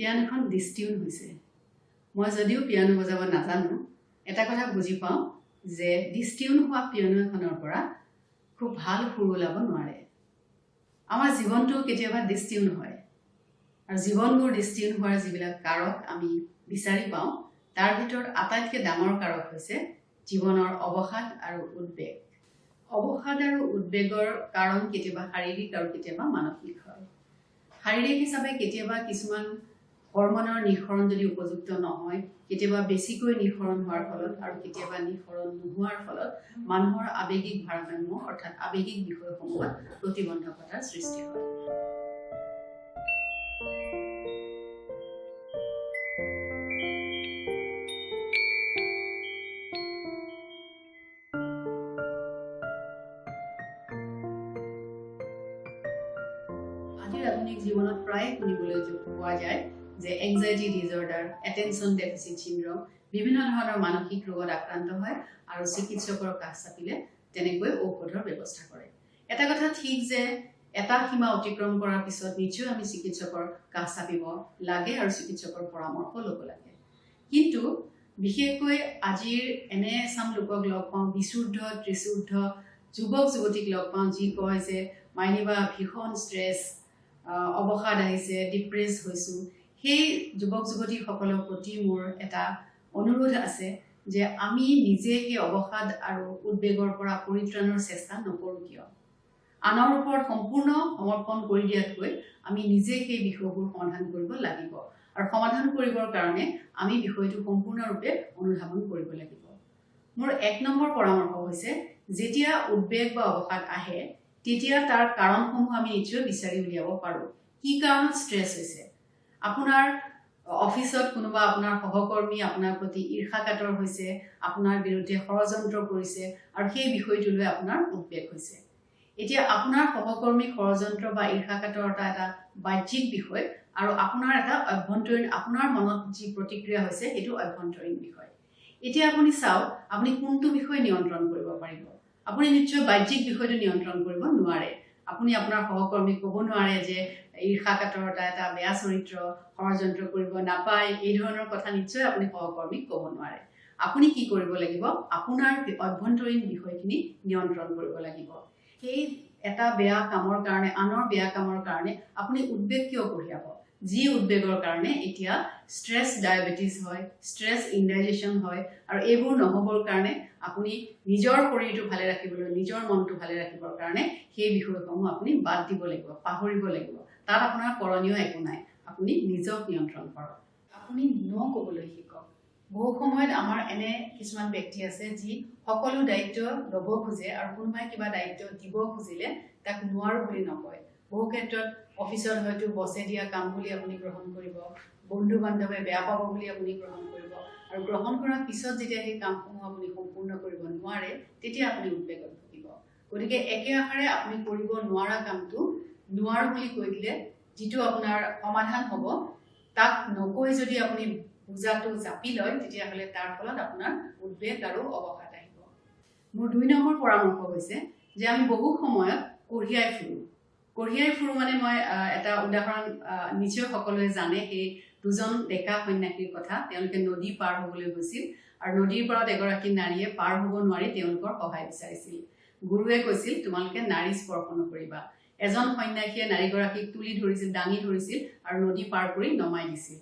পিয়ানোখন ডিছটিউন হৈছে। মই যদিও পিয়ানো বজাব নাজানো, এটা কথা বুজি পাওঁ যে ডিছটিউন হোৱা পিয়ানো এখনৰ পৰা খুব ভাল সুৰ ওলাব নোৱাৰে। আমাৰ জীৱনটো কেতিয়াবা ডিছটিউন হয় আৰু জীৱনবোৰ ডিছটিউন হোৱাৰ যিবিলাক কাৰক আমি বিচাৰি পাওঁ, তাৰ ভিতৰত আটাইতকৈ ডাঙৰ কাৰক হৈছে জীৱনৰ অৱসাদ আৰু উদ্বেগ। অৱসাদ আৰু উদ্বেগৰ কাৰণ কেতিয়াবা শাৰীৰিক আৰু কেতিয়াবা মানসিক হয়। শাৰীৰিক হিচাপে কেতিয়াবা কিছুমান হৰমনৰ নিঃসৰণ যদি উপযুক্ত নহয়, কেতিয়াবা বেছিকৈ নিঃসৰণ হোৱাৰ ফলত আৰু কেতিয়াবা নিঃসৰণ নোহোৱাৰ ফলত মানুহৰ আৱেগিক ভাৰসাম্য অৰ্থাৎ আৱেগিক বিষয়সমূহত প্ৰতিবন্ধকতাৰ সৃষ্টি হয়। আজিৰ আধুনিক জীৱনত প্ৰায়ে শুনিবলৈ পোৱা যায় যে anxiety disorder, attention deficit syndrome, বিভিন্ন ধৰণৰ মানসিক ৰোগত আক্ৰান্ত হয় আৰু চিকিৎসকৰ কাষ চাপিলে তেনেকৈ ঔষধৰ ব্যৱস্থা কৰে। এটা কথা ঠিক যে এটা সীমা অতিক্ৰম কৰাৰ পিছত নিশ্চয় আমি চিকিৎসকৰ কাষ চাপিব লাগে আৰু চিকিৎসকৰ পৰামৰ্শ ল'ব লাগে। কিন্তু বিশেষকৈ আজিৰ এনে এচাম লোকক লগ পাওঁ, 20ঊৰ্ধ 30ঊৰ্ধ যুৱক যুৱতীক লগ পাওঁ, যি কয় যে মাইনিবা ভীষণ ষ্ট্ৰেছ, অৱসাদ আহিছে, ডিপ্ৰেছ হৈছোঁ। সেই যুৱক যুৱতীসকলৰ প্ৰতি মোৰ এটা অনুৰোধ আছে যে আমি নিজে সেই অৱসাদ আৰু উদ্বেগৰ পৰা পৰিত্ৰাণৰ চেষ্টা নকৰোঁ কিয়? আনৰ ওপৰত সম্পূৰ্ণ সমৰ্পণ কৰি দিয়াতকৈ আমি নিজে সেই বিষয়বোৰ সমাধান কৰিব লাগিব আৰু সমাধান কৰিবৰ কাৰণে আমি বিষয়টো সম্পূৰ্ণৰূপে অনুধাৱন কৰিব লাগিব। মোৰ 1 নম্বৰ পৰামৰ্শ হৈছে, যেতিয়া উদ্বেগ বা অৱসাদ আহে তেতিয়া তাৰ কাৰণসমূহ আমি নিশ্চয় বিচাৰি উলিয়াব পাৰোঁ। কি কাৰণত ষ্ট্ৰেছ হৈছে? আপোনাৰ অফিচত কোনোবা আপোনাৰ সহকৰ্মী আপোনাৰ প্ৰতি ঈৰ্ষাকাতৰ হৈছে, আপোনাৰ বিৰুদ্ধে ষড়যন্ত্ৰ কৰিছে আৰু সেই বিষয়টো লৈ আপোনাৰ উদ্বেগ হৈছে। এতিয়া আপোনাৰ সহকৰ্মী ষড়যন্ত্ৰ বা ঈৰ্ষাকাতৰতা এটা বাহ্যিক বিষয় আৰু আপোনাৰ এটা অভ্যন্তৰীণ, আপোনাৰ মনত যি প্ৰতিক্ৰিয়া হৈছে সেইটো অভ্যন্তৰীণ বিষয়। এতিয়া আপুনি চাওক আপুনি কোনটো বিষয় নিয়ন্ত্ৰণ কৰিব পাৰিব। আপুনি নিশ্চয় বাহ্যিক বিষয়টো নিয়ন্ত্ৰণ কৰিব নোৱাৰে। আপুনি আপোনাৰ সহকৰ্মীক ক'ব নোৱাৰে যে ঈৰ্ষাকাতৰতা এটা বেয়া চৰিত্ৰ, ষড়যন্ত্ৰ কৰিব নাপায়, এই ধৰণৰ কথা নিশ্চয় আপুনি সহকৰ্মীক ক'ব নোৱাৰে। আপুনি কি কৰিব লাগিব? আপোনাৰ অভ্যন্তৰীণ বিষয়খিনি নিয়ন্ত্ৰণ কৰিব লাগিব। সেই এটা বেয়া কামৰ কাৰণে, আনৰ বেয়া কামৰ কাৰণে আপুনি উদ্বেগ কিয় কঢ়িয়াব? যি উদ্বেগৰ কাৰণে এতিয়া ষ্ট্ৰেছ ডায়েবেটিছ হয়, ষ্ট্ৰেছ ইনডাইজেশ্যন হয় আৰু এইবোৰ নহ'বৰ কাৰণে আপুনি নিজৰ শৰীৰটো ভালে ৰাখিবলৈ, নিজৰ মনটো ভালে ৰাখিবৰ কাৰণে সেই বিষয়সমূহ আপুনি বাদ দিব লাগিব, পাহৰিব লাগিব। তাত আপোনাৰ কৰণীয় একো নাই। আপুনি নিজক নিয়ন্ত্ৰণ কৰক। আপুনি ন ক'বলৈ শিকক। বহু সময়ত আমাৰ এনে কিছুমান ব্যক্তি আছে যি সকলো দায়িত্ব ল'ব খোজে আৰু কোনোবাই কিবা দায়িত্ব দিব খুজিলে তাক নোৱাৰোঁ বুলি নকয়। বহু ক্ষেত্ৰত অফিচত হয়তো বছে দিয়া কাম বুলি আপুনি গ্ৰহণ কৰিব, বন্ধু বান্ধৱে বেয়া পাব বুলি আপুনি গ্ৰহণ কৰিব আৰু গ্ৰহণ কৰাৰ পিছত যেতিয়া সেই কামসমূহ আপুনি সম্পূৰ্ণ কৰিব নোৱাৰে তেতিয়া আপুনি উদ্বেগত ভুগিব। গতিকে একে আষাৰে আপুনি কৰিব নোৱাৰা কামটো নোৱাৰোঁ বুলি কৈ দিলে যিটো আপোনাৰ সমাধান হ'ব তাক নকৈ যদি আপুনি বুজাটো জাপি লয় তেতিয়াহ'লে তাৰ ফলত আপোনাৰ উদ্বেগ আৰু অৱসাদ আহিব। মোৰ 2 নম্বৰ পৰামৰ্শ হৈছে যে আমি বহু সময়ত কঢ়িয়াই ফুৰোঁ। কঢ়িয়াই ফুৰোঁ মানে মই এটা উদাহৰণ নিশ্চয় সকলোৱে জানে, সেই দুজন ডেকা সন্যাসীৰ কথা। তেওঁলোকে নদী পাৰ হ'বলৈ গৈছিল আৰু নদীৰ পাৰত এগৰাকী নাৰীয়ে পাৰ হ'ব নোৱাৰি তেওঁলোকৰ সহায় বিচাৰিছিল। গুৰুৱে কৈছিল, তোমালোকে নাৰী স্পৰ্শ নকৰিবা। এজন সন্যাসীয়ে নাৰীগৰাকীক তুলি ধৰিছিল, দাঙি ধৰিছিল আৰু নদী পাৰ কৰি নমাই দিছিল।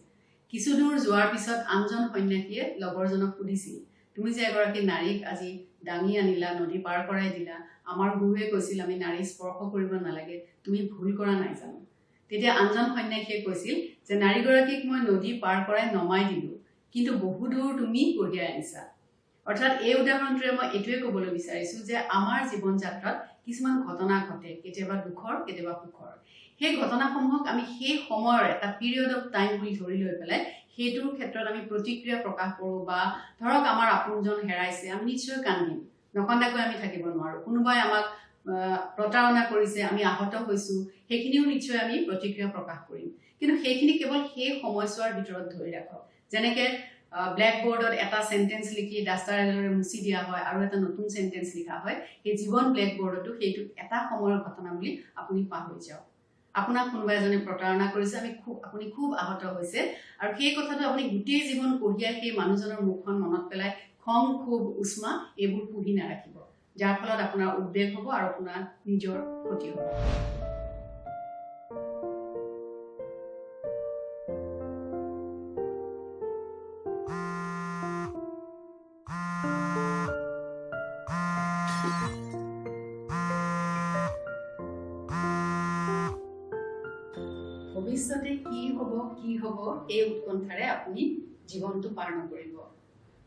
কিছু দূৰ যোৱাৰ পিছত আনজন সন্যাসীয়ে লগৰজনক সুধিছিল, তুমি যে এগৰাকী নাৰীক আজি দাঙি আনিলা, নদী পাৰ কৰাই দিলা, আমাৰ গুৰুৱে কৈছিল আমি নাৰী স্পৰ্শ কৰিব নালাগে, তুমি ভুল কৰা নাই জানো? তেতিয়া আনজন সন্যাসীয়ে কৈছিল যে নাৰীগৰাকীক মই নদী পাৰ কৰাই নমাই দিলোঁ, কিন্তু বহুদূৰ তুমি কঢ়িয়াই আনিছা। অৰ্থাৎ এই উদাহৰণটোৰে মই এইটোৱে ক'বলৈ বিচাৰিছোঁ যে আমাৰ জীৱন যাত্ৰাত কিছুমান ঘটনা ঘটে, কেতিয়াবা দুখৰ, কেতিয়াবা সুখৰ। সেই ঘটনাসমূহক আমি সেই সময়ৰ এটা পিৰিয়ড অফ টাইম বুলি ধৰি লৈ পেলাই সেইটোৰ ক্ষেত্ৰত আমি প্ৰতিক্ৰিয়া প্ৰকাশ কৰোঁ। বা ধৰক আমাৰ আপোনজন হেৰাইছে, আমি নিশ্চয় কান্দিম, নকন্দাকৈ আমি থাকিব নোৱাৰোঁ। কোনোবাই আমাক প্ৰতাৰণা কৰিছে, আমি আহত হৈছোঁ, সেইখিনিও নিশ্চয় আমি প্ৰতিক্ৰিয়া প্ৰকাশ কৰিম। কিন্তু সেইখিনি কেৱল সেই সময়ছোৱাৰ ভিতৰত ধৰি ৰাখক। যেনেকৈ ব্লেকবোৰ্ডত এটা চেণ্টেঞ্চ লিখি ডাষ্টাৰেৰে মুচি দিয়া হয় আৰু এটা নতুন চেণ্টেঞ্চ লিখা হয়, সেই জীৱন ব্লেকবোৰ্ডতো সেইটো এটা সময়ৰ ঘটনা বুলি আপুনি পাহৰি যাওক। আপোনাক কোনোবা এজনে প্ৰতাৰণা কৰিছে, আপুনি খুব আহত হৈছে আৰু সেই কথাটো আপুনি গোটেই জীৱন কঢ়িয়াই সেই মানুহজনৰ মুখখন মনত পেলাই খং, ক্ষোভ, উষ্মা এইবোৰ পুহি নাৰাখিব, যাৰ ফলত আপোনাৰ উদ্বেগ হ'ব আৰু আপোনাৰ নিজৰ ক্ষতি হ'ব। ভৱিষ্যতে কি হ'ব কি হ'ব এই উৎকণ্ঠাৰে আপুনি জীৱনটো পাৰ নকৰিব।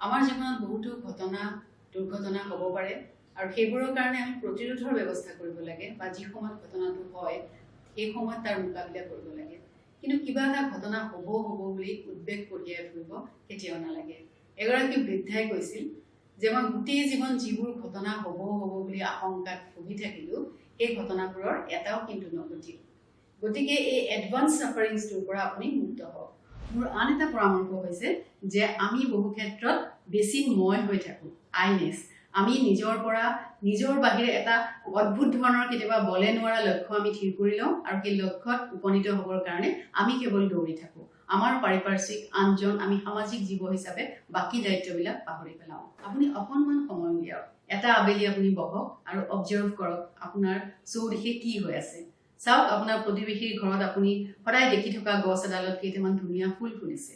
আমাৰ জীৱনত বহুতো ঘটনা দুৰ্ঘটনা হ'ব পাৰে আৰু সেইবোৰৰ কাৰণে আমি প্ৰতিৰোধৰ ব্যৱস্থা কৰিব লাগে বা যি সময়ত ঘটনাটো হয় সেই সময়ত তাৰ মোকাবিলা কৰিব লাগে। কিন্তু কিবা এটা ঘটনা হ'ব হ'ব বুলি উদ্বেগ কঢ়িয়াই ফুৰিব কেতিয়াও নালাগে। এগৰাকী বৃদ্ধাই কৈছিল যে মই গোটেই জীৱন যিবোৰ ঘটনা হ'ব হ'ব বুলি আশংকাত ভুগি থাকিলোঁ, সেই ঘটনাবোৰৰ এটাও কিন্তু নঘটিল। গতিকে এই এডভান্স চাফাৰিংছটোৰ পৰা আপুনি মুক্ত হওক। মোৰ আন এটা পৰামৰ্শ হৈছে যে আমি বহু ক্ষেত্ৰত বেছি মই হৈ থাকোঁ, আইনেছ। আমি নিজৰ পৰা নিজৰ বাহিৰে এটা অদ্ভুত ধৰণৰ কেতিয়াবা বলে নোৱাৰা লক্ষ্য আমি থিৰ কৰি লওঁ আৰু সেই লক্ষ্যত উপনীত হ'বৰ কাৰণে আমি কেৱল দৌৰি থাকোঁ। আমাৰ পাৰিপাৰ্শ্বিক আনজন, আমি সামাজিক জীৱ হিচাপে বাকী দায়িত্ববিলাক পাহৰি পেলাওঁ। আপুনি অকণমান সময় উলিয়াওক, এটা আবেলি আপুনি বহক আৰু অবজাৰ্ভ কৰক আপোনাৰ চৌদিশে কি হৈ আছে। চাওক আপোনাৰ প্ৰতিবেশীৰ ঘৰত আপুনি সদায় দেখি থকা গছ এডালত কেইটামান ধুনীয়া ফুল ফুলিছে।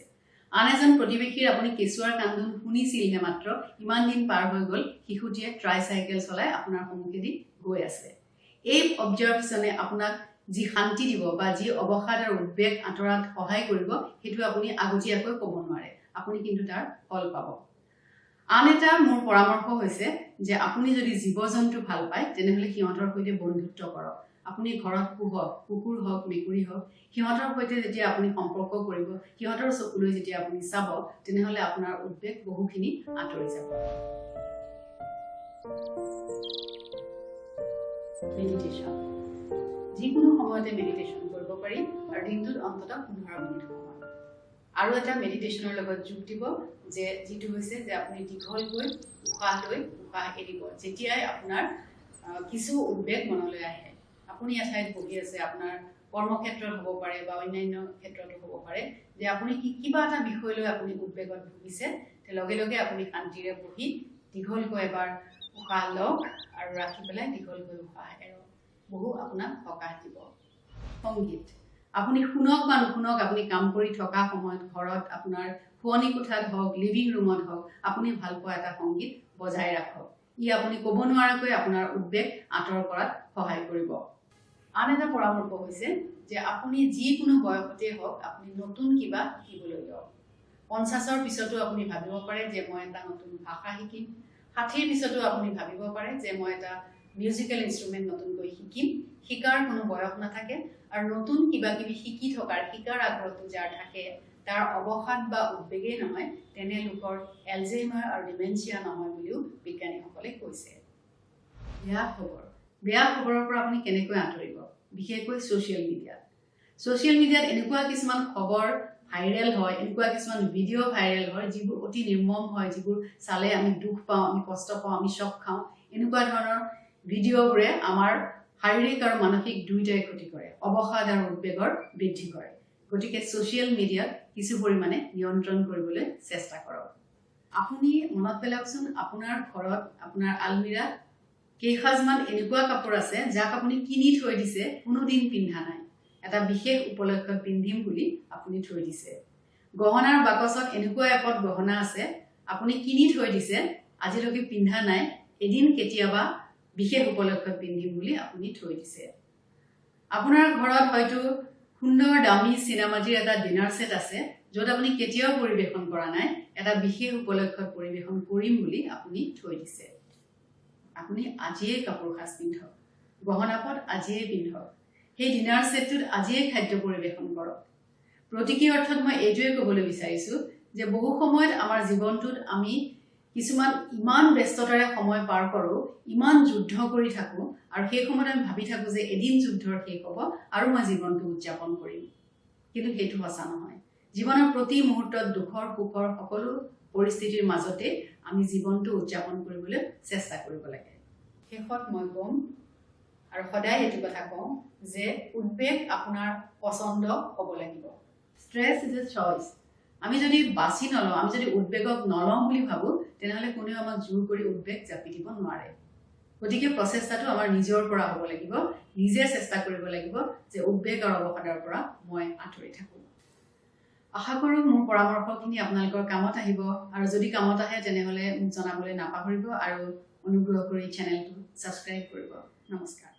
আন এজন প্ৰতিবেশীৰ আপুনি কেঁচুৱাৰ কান্দোন শুনিছিলহে মাত্ৰ, ইমান দিন পাৰ হৈ গ'ল, শিশুটিয়ে ট্ৰাইচাইকেল চলাই আপোনাৰ সন্মুখেদি গৈ আছে। এই অবজাৰ্ভেশ্যনে আপোনাক যি শান্তি দিব বা যি অৱসাদ আৰু উদ্বেগ আঁতৰাত সহায় কৰিব, সেইটো আপুনি আগতীয়াকৈ ক'ব নোৱাৰে, আপুনি কিন্তু তাৰ ফল পাব। আন এটা মোৰ পৰামৰ্শ হৈছে যে আপুনি যদি জীৱ জন্তু ভাল পায় তেনেহ'লে সিহঁতৰ সৈতে বন্ধুত্ব কৰক। আপুনি ঘৰত পোহক, কুকুৰ হওক, মেকুৰী হওক, সিহঁতৰ সৈতে যেতিয়া আপুনি সম্পৰ্ক কৰিব, সিহঁতৰ চকুলৈ যেতিয়া আপুনি চাব, তেনেহ'লে আপোনাৰ উদ্বেগ বহুখিনি আঁতৰি যাব। মেডিটেশ্যন, যিকোনো সময়তে মেডিটেশ্যন কৰিব পাৰি আৰু দিনটোত অন্ততঃ 15 মিনিট সময়। আৰু এটা মেডিটেশ্যনৰ লগত যোগ দিব যে যিটো হৈছে যে আপুনি দীঘলকৈ উশাহ লৈ উশাহ এৰিব যেতিয়াই আপোনাৰ কিছু উদ্বেগ মনলৈ আহে। আপুনি এঠাইত বহি আছে, আপোনাৰ কৰ্মক্ষেত্ৰত হ'ব পাৰে বা অন্যান্য ক্ষেত্ৰতো হ'ব পাৰে, যে আপুনি কিবা এটা বিষয় লৈ আপুনি উদ্বেগত ভুগিছে, লগে লগে আপুনি শান্তিৰে বহি দীঘলকৈ এবাৰ উশাহ লওক আৰু ৰাখি পেলাই দীঘলকৈ উশাহ এৰক, বহু আপোনাক সকাহ দিব। সংগীত আপুনি শুনক বা নুশুনক, আপুনি কাম কৰি থকা সময়ত ঘৰত আপোনাৰ শোৱনি কোঠাত হওক, লিভিং ৰুমত হওক, আপুনি ভাল পোৱা এটা সংগীত বজাই ৰাখক। ই আপুনি ক'ব নোৱাৰাকৈ আপোনাৰ উদ্বেগ আঁতৰ কৰাত সহায় কৰিব। আন এটা পৰামৰ্শ হৈছে যে আপুনি যিকোনো বয়সতে হওক আপুনি নতুন কিবা শিকিবলৈ লওক। 50ৰ পিছতো আপুনি ভাবিব পাৰে যে মই এটা নতুন ভাষা শিকিম। 60ৰ পিছতো আপুনি ভাবিব পাৰে যে মই এটা মিউজিকেল ইনষ্ট্ৰুমেণ্ট নতুনকৈ শিকিম। শিকাৰ কোনো বয়স নাথাকে আৰু নতুন কিবা কিবি শিকি থকাৰ শিকাৰ আগ্ৰহটো যাৰ থাকে তাৰ অৱসাদ বা উদ্বেগেই নহয়, তেনে লোকৰ এলজেইমাৰ আৰু ডিমেনচিয়া নহয় বুলিও বিজ্ঞানীসকলে কৈছে। বেয়া খবৰ, বেয়া খবৰৰ পৰা আপুনি কেনেকৈ আঁতৰিব? বিশেষকৈ ছ'চিয়েল মিডিয়াত। ছ'চিয়েল মিডিয়াত এনেকুৱা কিছুমান খবৰ ভাইৰেল হয়, এনেকুৱা কিছুমান ভিডিঅ' ভাইৰেল হয় যিবোৰ অতি নিৰ্মম হয়, যিবোৰ চালে আমি দুখ পাওঁ, আমি কষ্ট পাওঁ, আমি চক খাওঁ। এনেকুৱা ধৰণৰ ভিডিঅ'বোৰে আমাৰ শাৰীৰিক আৰু মানসিক দুয়োটাই ক্ষতি কৰে, অৱসাদ আৰু উদ্বেগৰ বৃদ্ধি কৰে। গতিকে ছ'চিয়েল মিডিয়াত কিছু পৰিমাণে নিয়ন্ত্ৰণ কৰিবলৈ চেষ্টা কৰক। আপুনি মনত পেলাওকচোন, আপোনাৰ ঘৰত আপোনাৰ আলমিৰাত কেইসাজমান এনেকুৱা কাপোৰ আছে যাক আপুনি কিনি থৈ দিছে, কোনোদিন পিন্ধা নাই, এটা বিশেষ উপলক্ষত পিন্ধিম বুলি আপুনি থৈ দিছে। গহনাৰ বাকচত এনেকুৱা এপদ গহনা আছে আপুনি কিনি থৈ দিছে, আজিলৈকে পিন্ধা নাই, এদিন কেতিয়াবা বিশেষ উপলক্ষত পিন্ধিম বুলি আপুনি থৈ দিছে। আপোনাৰ ঘৰত হয়তো সুন্দৰ দামী চিনেমাটিৰ এটা ডিনাৰ ছেট আছে য'ত আপুনি কেতিয়াও পৰিৱেশন কৰা নাই, এটা বিশেষ উপলক্ষত পৰিৱেশন কৰিম বুলি আপুনি থৈ দিছে। আপুনি আজিয়েই কাপোৰ সাজ পিন্ধক, গহনাপদ আজিয়েই পিন্ধক, সেই ডিনাৰ ছেটটোত আজিয়েই খাদ্য পৰিৱেশন কৰক। প্ৰতীকী অৰ্থত মই এইটোৱে ক'বলৈ বিচাৰিছোঁ যে বহু সময়ত আমাৰ জীৱনটোত আমি কিছুমান ইমান ব্যস্ততাৰে সময় পাৰ কৰোঁ, ইমান যুদ্ধ কৰি থাকোঁ আৰু সেই সময়ত আমি ভাবি থাকোঁ যে এদিন যুদ্ধৰ শেষ হ'ব আৰু মই জীৱনটো উদযাপন কৰিম, কিন্তু সেইটো সঁচা নহয়। জীৱনৰ প্ৰতি মুহূৰ্তত দুখৰ সুখৰ সকলো পৰিস্থিতিৰ মাজতে আমি জীৱনটো উদযাপন কৰিবলৈ চেষ্টা কৰিব লাগে। শেষত মই ক'ম, আৰু সদায় এইটো কথা কওঁ যে উদ্বেগ আপোনাৰ পচন্দ হ'ব লাগিব। Stress is a choice. আমি যদি বাছি নলওঁ, আমি যদি উদ্বেগক নলওঁ বুলি ভাবোঁ, তেনেহ'লে কোনেও আমাক জোৰ কৰি উদ্বেগ জাপি দিব নোৱাৰে। গতিকে প্ৰচেষ্টাটো আমাৰ নিজৰ পৰা হ'ব লাগিব, নিজে চেষ্টা কৰিব লাগিব যে উদ্বেগ আৰু অৱসাদৰ পৰা মই আঁতৰি থাকোঁ। আশা কৰোঁ মোৰ পৰামৰ্শখিনি আপোনালোকৰ কামত আহিব, আৰু যদি কামত আহে তেনেহ'লে মোক জনাবলৈ নাপাহৰিব আৰু অনুগ্ৰহ কৰি চেনেলটো ছাবস্ক্ৰাইব কৰিব। নমস্কাৰ।